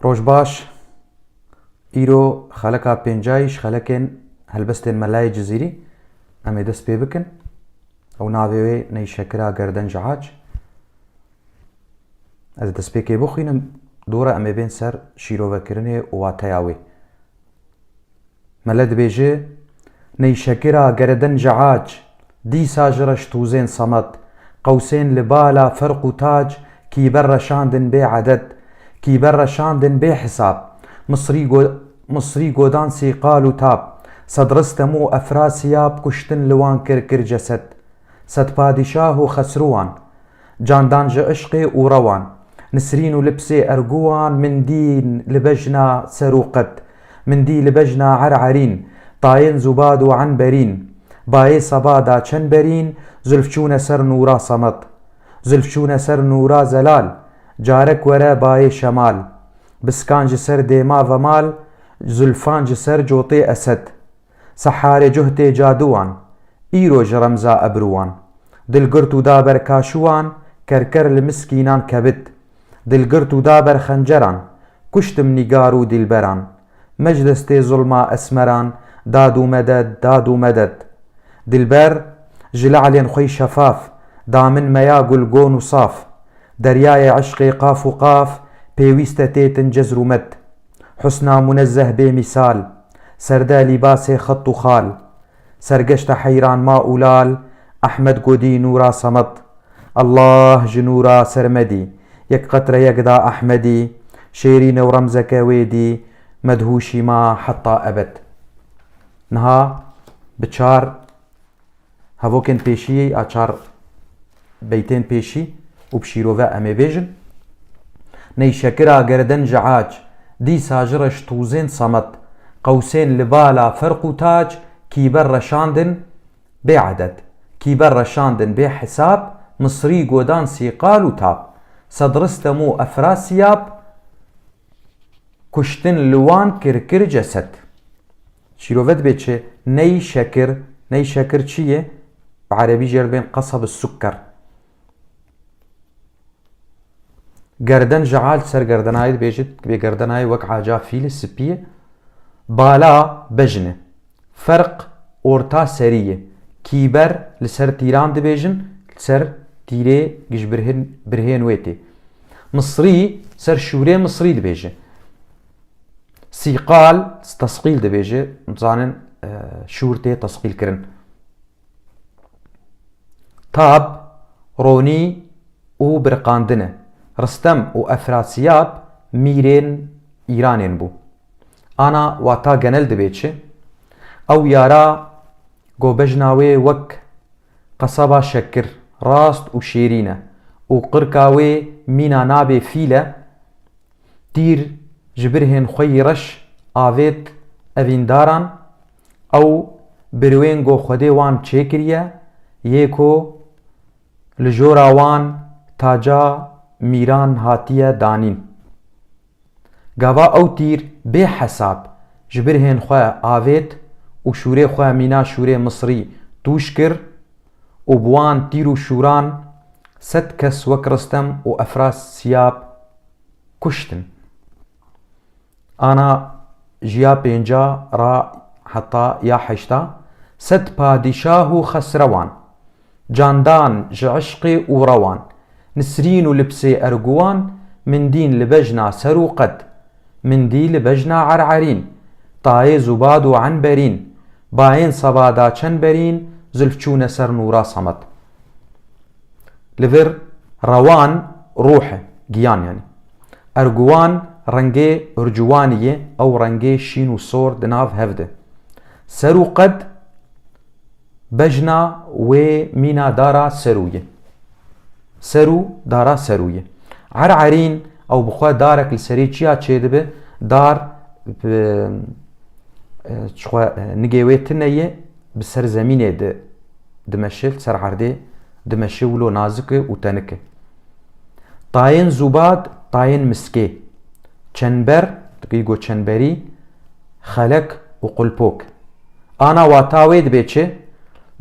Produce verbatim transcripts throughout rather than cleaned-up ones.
Roj baş. Îro xeleka pêncayî ji xelekên helbestên Melayê Cizîrî em ê dest pê bikin. Ew navê wê Neyşekira Gerden Ciac. Ez destpêkê bixwînim, dora em ê bên ser şîrovekirinê û wateya wê. Mele dibêje, Neyşekira Gereden Ciac, dîsa ji reş tûzên semed, qewsên li bala ferq û tac, kîber reşandin bê eded, kîber reşandin bê hisab. Misrî go-, Misrî godan sîqal û tab, sed Ristem û Efrasiyab kuştin li wan kir kir cesed. Sed padîşah û xesrûwan, candan ji işqê û rewan. Nisrîn û lipsê erguwan, min dîn li bejna ser û qed, min dî li bejna ererîn, tayên zûbad û enberîn. Bayê seba da çend berîn, zulf çûne ser nûra semed. Zulf çûne ser nûra zelal, carek were bayê şemal. Biskan ji ser dêma vemal, zulfan ji ser cotê esed. Seharê cuhtê caduwan, îro ji remza ebruwan. Dilgirt û da ber kaşûwan, kerker li miskînan kebit. Dilgirt û da ber xenceran, kuştim nîgar û dîlberan. Me ji destê zulma esmeran, dad û meded, dad û meded. Dilber, ji le'lên xwe yî şefaf, da min meya gulgon û saf. Deryayê eşqê qaf û qaf, pêwîst e têtin cezr û med. Husna munezzeh bê mîsal, serde lîbasê xet û xal. Sergeşte heyran ma û lal, Ehmed godî nûra semed. Allah ji nûra sermedî, yek qetre yek da Ehmedî, şêrîne û remzeke wê dî, medhûşî ma heta ebed. Niha bi çar hevokên pêşî, a çar beytên pêşî û bi şîrove em ê bêjin. Neyşekira gerden ji ac, dîsa ji reş tûzên semed, qewsên li bala ferq û tac, kîber reşandin bê eded, kîber reşandin bê hisab, Misrî godan sîqal û tab, sed Ristem û Efrasiyab, kuştin li wan kir kir cesed. Şîrove dibê çi? Ney şekir. Ney şekir çi ye? Bi erebî jê re dibên qesab sukker. Gerden ji al ser gerdenayê dibêjit, dibê gerdenayê wek aca fîlê spî ye. Bala bejn e. Ferq orta serî ye. Kîber li ser tîran dibêjin, li ser tîrê ji birhên, birhên wê tê. Misrî ser şûrê Misrî dibêje. Sîqal, tesqîl dibêje, zanin, e, şûr tê tesqîl kirin. Tab, ronî û birqandin e. Ristem û Efrasiyab mîrên Îranên bû. Ana wata genel dibê çi? Ew yara go bejna wê wek qesaba şekir, rast û şêrîn e û qirka wê mîna nabê fîl e. Tîr ji birhên xwe yî reş avêt evîndaran, ew birwên go Xwedê wan çêkiriye, yê ku li jora wan taca mîran hatiye danîn. Gava ew tîr bê hesab ji birhên xwe avêt û şûrê xwe mîna şûrê Misrî tûş kir û bi wan tîr û şûran sed kes wek Ristem û Efrasiyab kuştin. Ana ji ya pênca ra heta ya heşta, sed padîşah û xesrewan, candan ji eşqê û rewan, nisrîn û lipsê erguwan, min dîn li bejna ser û qed, min dî li bejna ererîn, tayê zûbad û enberîn, bayên seba da çend berîn, zulf çûne ser nûra semed. Li vir rewan ruh e, giyan yanî. Erguwan rengê urcuwanî ye, ew rengê şîn û sor di nav hev de. Ser û qed bejna wê mîna dara serû ye. Serû, dara serû ye. Ererîn, ew bi xwe darek li serê çiya çêdibe, dar bi, e, çi xwe, e, nigê wê tune ye, bi ser zemînê di, dimeşe, li ser erdê dimeşe, wilo nazik e û tenik e. Tayên zûbad, tayên miskê. Çember, dikî go çemberî, xelek û qulpok. Ana wata wê dibê çi?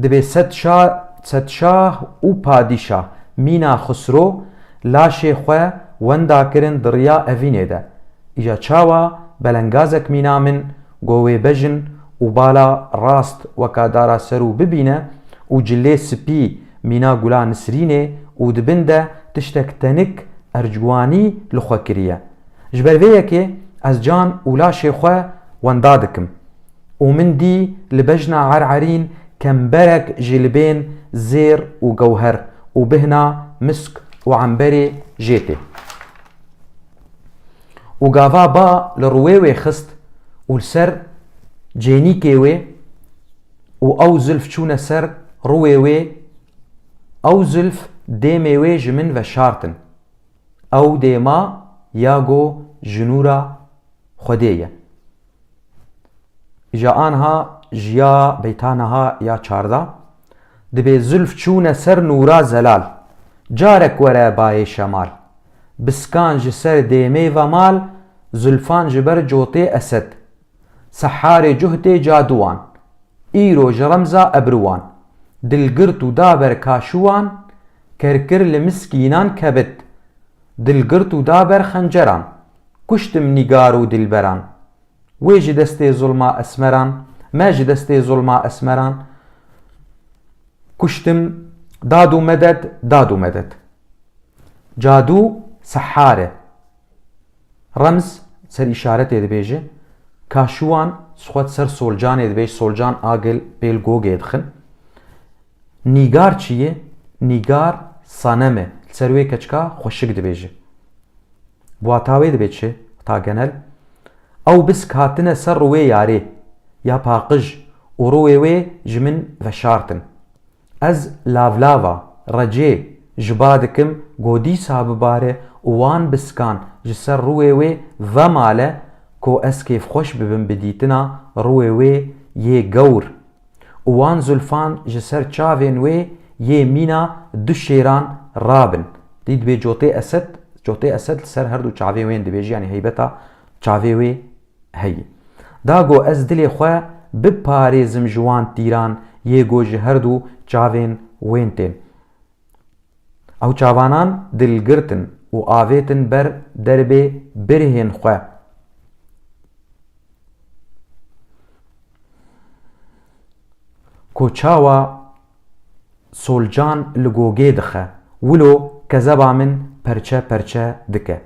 Dibê sed şa-, sed şah û padîşah mîna Xusro laşê xwe wenda kirin di riya evînê de. Îja çawa belengazek mîna min go wê bejin û bala rast weka dara ser û bibîne û cilê spî mîna gula nisrînê û di bin de tiştek tenik ercwanî li xwe kiriye. Ji ber vê yekê ez can û laşê xwe wenda dikim û min dî li bejna Ererîn kemberek ji libên zêr û gewher û bihna misk û emberê jê tê. Û gava ba li rûyê wê xist û li ser cênîkê wê û ew zilf çûne ser rûyê wê, ew zilf dêmê wê ji min veşartin. Ew dêma ya go ji nûra Xwedê ye. Îja anha ji ya beyta niha ya çarda, dibê zilf çûne ser nûra zelal. Carek were bayê şemal. Biskan ji ser dêmê ve mal, zulfan ji ber cotê esed. Seharê cuhdê caduwan, îro ji remza ebruwan. Dilgirt û daber kaşuwan, kerkir li miskînan kebit. Dilgirt û daber xenceran, kuştim nîgar û dilberan. Wê ji destê zulma esmeran, me ji destê zulma esmeran. Kuştim, dad û medet, dad û medet. Cadu, sehar e. Remz, ser îşaretê dibêje. Kaşuwan, xwet ser solcanê dibêje, solcan agil pêl gogê dixin. Nîgar çi ye? Nîgar sanem e. Li ser wê keçika xweşik dibêje. Bi wata wê dibe çi? Wata genel. Ew bisk hatine ser rûyê yarê ya paqij û rûyê wê ji min veşartin. Ez lavlava, recê, ji ba dikim, go dîsa bibare û wan biskan ji ser rûyê wê vemale, ku ez kêfxweş bibim bi dîtina rûyê wê yê gewr. Û wan zulfan ji ser çavên wê yê mîna du şêran rabin. Dî dibê cotê esed, cotê esed li ser her du çavê wên dibêjî, yanî heybeta çavê wê heyî. Da go ez dilê xwe biparêzim ji wan tîran yê go ji her du çavên wên tên. Ew çavanan dilgirtin û avêtin ber derbê birhên xwe. Ku çawa solcan li gogê dixe, wilo kezeba min perçe perçe dike.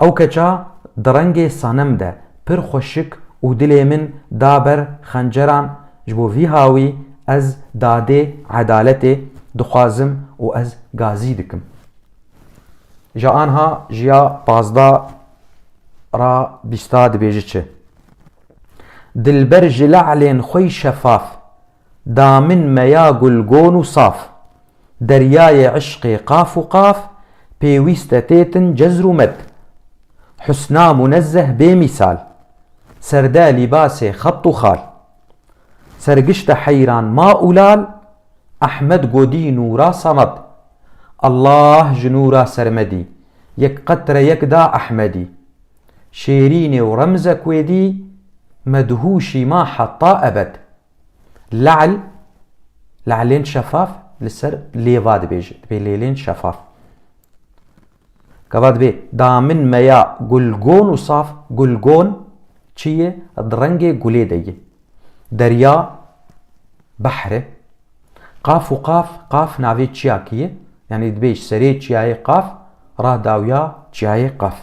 Ew keça di rengê sanem de pir xweşik û dilê min da ber xenceran, ji bo vî hawî ez dadê edaletê dixwazim û ez gazî dikim. Ji anha ji ya pazdeh ra bîsta dibêje çi? Dilber ji le'lên xwe yî şefaf, da min meya gulgon û saf. Deryayê eşqê qaf û qaf, pêwîst e têtin cezr û med. Husna munezzeh bê mîsal, serde lîbasê xet û xal. Sergişte heyran ma û lal, Ehmed godî nûra samad. Allah ji nûra sermedî, yek qetre yek da Ehmedî. Şêrînê û remzek wê dî, medhûşî ma heta ebed. Le'l, le'lên şefaf li ser lêva dibêje, dibê lêlên şefaf. Gava dibê, da min meya gulgon û saf, gulgon çi ye? Di rengê gulê de ye. Derya, behr e. Qaf û qaf, qaf navê çiyakî ye. Yanî dibê ji serê çiyayê Qaf, rah dawiya çiyayê Qaf.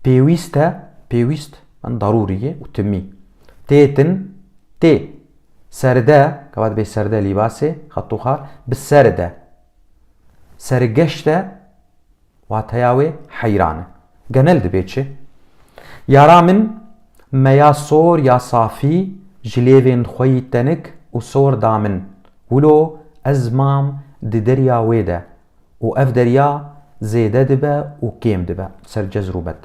Pêwîst e, pêwîst, yani darûrî ye û timî. Têtin, tê. Serde, gava dibê serde lîbasê, xet û xal, bi ser de. Sergeşt e, wateya wê heyran e. Genel dibê çi? Yara min, meya sor ya safî, ji lêvên xwe yî tenik û sor da min. Wilo ez mam di derya wê de. Û ev derya zêde dibe û kêm dibe ser cezr û med.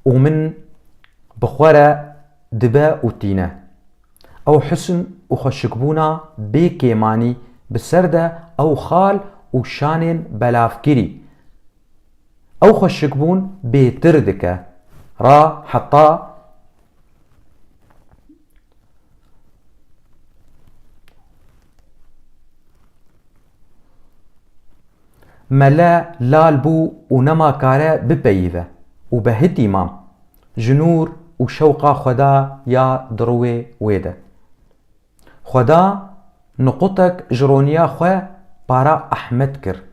Û min bi xwe re dibe û tîne. Ew husn û xweşikbûna bê kêmanî bi ser de ew xal û şanên belavkirî. Ew xweşikbûn bêtir dike. Ra heta Mele lal bû û nema kare bipeyîve û behitî ma ji nûr û şewqa Xweda ya di rûyê wê de. Xweda niqutek ji roniya xwe para Ehmed kir.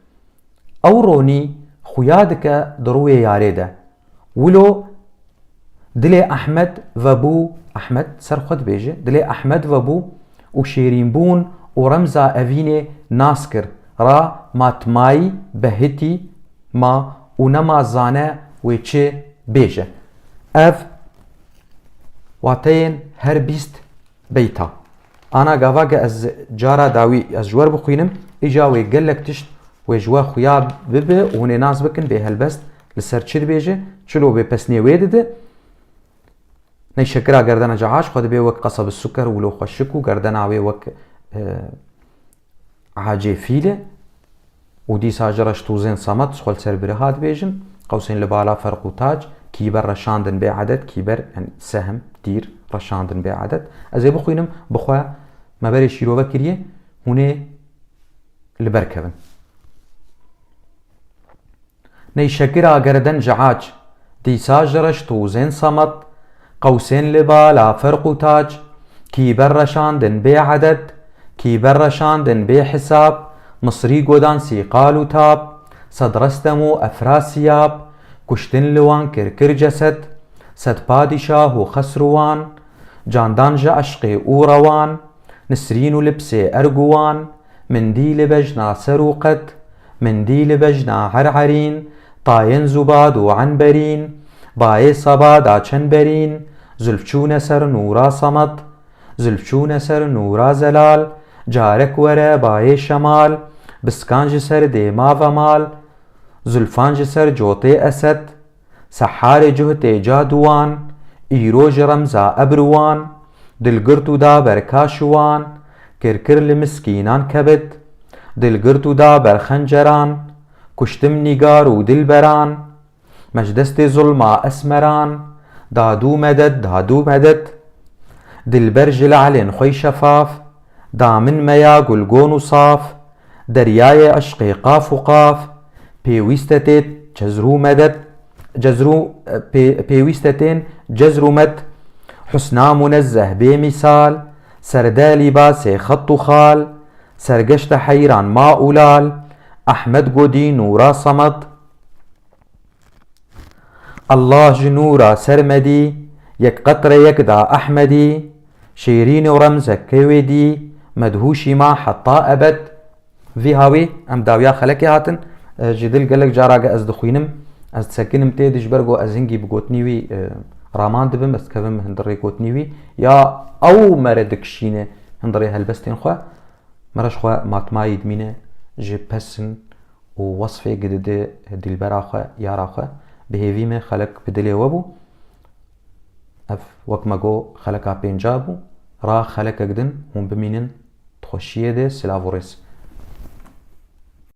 Ew ronî xuya dike di rûyê yarê de. Wilo dilê Ehmed vebû, Ehmed ser xwe dibêje, dilê Ehmed vebû û şêrînbûn û remza evînê nas kir, ra matmayî behitî ma û nema zane wê çi bêje. Ev wateyên her bîst beyta. Ana gava ge ez cara dawî ez ji we re bixwînim, îca wê gelek tişt wê ji we xuya bibe û hûn ê nas bikin bê helbest li ser çi dibêje, çilo bê pesnê wê dide. Ney şekira gerdena cahaş xwe dibê wek qeseb suker wilo xweşik û gerdena wê wek, e, Hacê fîle û dîsa ji reş tûzên semed xwe li ser biriha dibêjin, qewsên li bala ferq û tac, kîber reşandin bê edet, kîber, yani sehm, tîr, reşandin bê edet. Ez ê bixwînim, bi xwe me berê şîrove kiriye, hûn ê li ber kevin. Ney şekira gerden ji ac, dîsa ji reş tûzên semed, qewsên li bala ferq û tac, kîber reşandin bê edet, kîber reşandin bê hisab, misrî godan sîqal û tab, sed restem û efrasiyab, kuştin li wan kir kir ceset, sed padîşah û xesrûwan, candan ji eşqê û rewan, nisrîn û lipsê erguwan, min dî li bejna ser û qet, min dî li bejna herherîn, tayên zûbad û enberîn, bayê sebada çemberîn, zulf çûne ser nûra semed, zulf çûne ser nûra zelal, carek were bayê şemal, biskan ji ser dêma ve mal, zulfan ji ser cotê esed, seharê cuhtê caduwan, îro ji remza ebruwan, dilgirt û da ber kaşuwan, kirkir li miskînan kebit, dilgirt û da ber xenceran, kuştim nîgar û dilberan, me ji destê zulma esmeran, dadû medet, dadû medet. Dilber ji le'lên xwe şefaf, da min meya gulgon û saf, deryayê eşqê qaf û qaf, pêwîste tê cezrû medet, cezrû, pê-, pêwîste tên cezrû med, husna munezzeh bê mîsal, serde lîbasê xet û xal, sergeşte heyran ma û lal, Ehmed godî nûra semed. Allah ji nûra sermedî, yek qetre yek da Ehmedî, şêrîn û remzeke wê dî, medhûşî ma heta ebed. Vî hawî em dawiya xelekê hatin, e, ji dil gelek cara ge ez dixwînim, ez disekinim tê dî ji ber ku ez hingî bi gotinî wî, e, raman dibim, ez dikevim hundirê gotinî wî, ya ew mere dikişîne hundirê helbestên xwe, mere ji xwe matmayî dimîne ji pesin û wesfê gidide dilbera xwe, yara xwe. Bi hêvî me xelek bi dilê we bû. Ev wek me got xeleka pênca bû. Ra xelekek din hûn bimînin di xweşiyê de, silav û rêz.